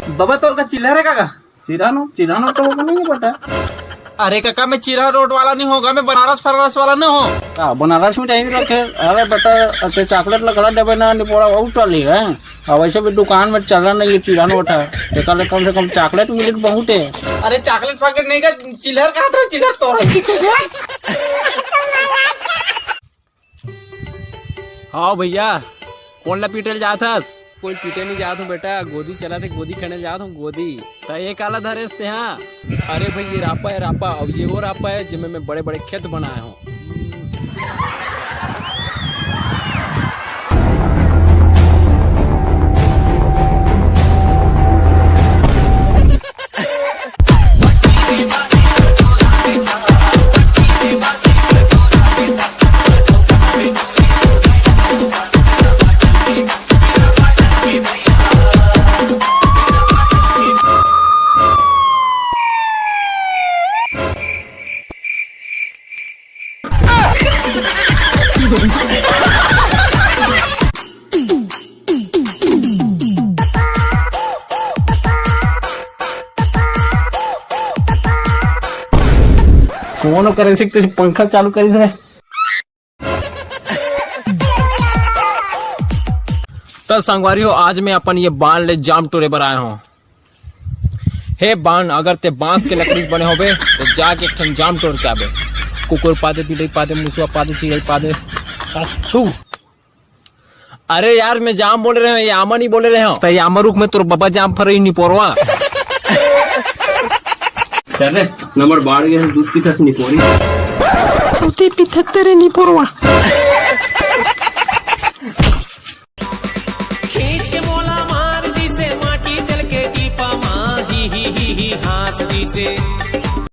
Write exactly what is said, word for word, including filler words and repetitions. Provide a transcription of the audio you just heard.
बाबा, तोर का चिल्हर हे का? चिल्हर नोट, चिल्हर नोट तो होगा नहीं बेटा। अरे काका, मैं चिल्हर नोट वाला नहीं होगा, मैं बनारस फनारस वाला नहीं हूँ। हाँ, बनारस में चाहिए रखे। अरे बेटा, ते चॉकलेट ला गला देबे ना, निपोरा बहुत चली है। अब वैसे भी दुकान में चलना नहीं है चिल्हर नोट है, एकर ले कम से कम चॉकलेट मिले तो बहुत है। अरे चॉकलेट फॉकलेट नहीं का, चिल्हर कहा था, चिल्हर तो रही। हाँ भैया, कोन ला पीटे ल जात हस? कोई पीटे नहीं जात हूँ बेटा, गोदी चला थे, गोदी खने जात हूँ, गोदी। त ये काला धरेस ते, हाँ? अरे भाई, ये रापा है, रापा। अब ये वो रापा है जिसमें मैं बड़े बड़े खेत बनाया हूँ। कोनो करे से कुछ पंखा चालू करिस रे। त संगवारी हो, आज मैं अपन ये बाण ले जाम टोरे बर आए हूँ। हे बाण, अगर ते बांस के लकड़ी से बने होबे, तो जाके एक ठन जाम टोर के आबे। कुकुर पादे, बिलई पादे, मुसवा पादे, चिरई पादे। अच्छू। अरे यार, मैं जाम बोले रहे हूँ, ये आमा नहीं बोले रहे हूँ। त ये आमा रुख में तोर बबा जाम फरई निपोरवा। चल रे, नंबर बाढ़ गए, दूध पीथस निपोरी। दूध पीथस तेरे निपोरवा। खींच के मोला मार दिसे, माटी चल के टीपा मा, ही, ही, ही, ही, हाँस दिसे।